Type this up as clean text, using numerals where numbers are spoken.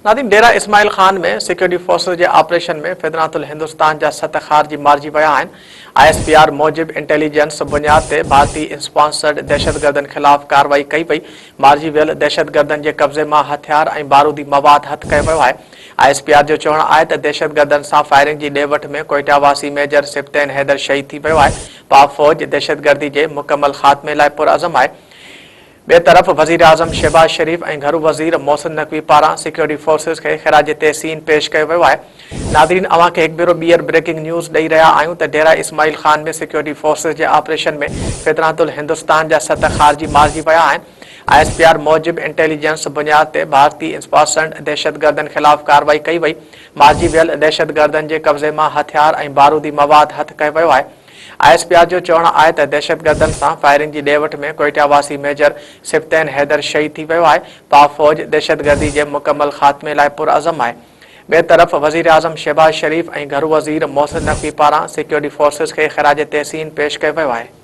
ناظرين Dera Ismail Khan ۾ security forces جي operation ۾ فتنات الهندوستان جا ست خارجي مارجي ويا آهن. I S P R موجب انٽيليجنس بنياد تي ڀارتي اسپانسرڊ دهشتگردن خلاف ڪارروائي ڪئي وئي، مارجي ويل دهشتگردن جي قبضي مان هٿيار ۽ بارودي مواد هٿ ڪيو ويو آهي. I S P R جو چوڻ آهي ته دهشتگردن سان فائرنگ جي ڏي وٺ ۾ ڪوئيٽا واسي ميجر سبطين حيدر شهيد ٿي ويو آهي، پاڪ فوج دهشتگردي جي مڪمل خاتمي لاء پرعزم آهي. ٻئي طرف وزيراعظم شهباز شريف ۽ گهرو وزير محسن نقوي پاران سيڪيورٽي فورسز کي خراج تحسين پيش ڪيو ويو آهي. ناظرين اوهان کي هڪ ڀيرو ٻيهر بريڪنگ نيوز ڏئي رهيا آهيون ته ڊيرا اسماعيل خان ۾ سيڪيورٽي فورسز جي آپريشن ۾ فتنات الهندوستان جا ست خارجي مارجي ويا آهن. I S P R موجب انٽيليجنس بنياد تي ڀارتي اسپانسرڊ دهشتگردن خلاف ڪارروائي ڪئي وئي، مارجي ويل دهشتگردن جي قبضي مان هٿيار ۽ بارودي مواد هٿ ڪيو ويو آهي. I S P R جو چوڻ آهي ته دهشتگردن سان فائرنگ جي ڏي وٺ ۾ ڪوئيٽا واسي ميجر سبطين حيدر شهيد ٿي ويو آهي، پاڪ فوج دهشتگردي جي مڪمل خاتمي لاء پرعزم آهي. ٻئي طرف وزيراعظم شهباز شريف ۽ گهرو وزير محسن نقوي پاران سيڪيورٽي فورسز کي خراج تحسين پيش ڪيو ويو آهي.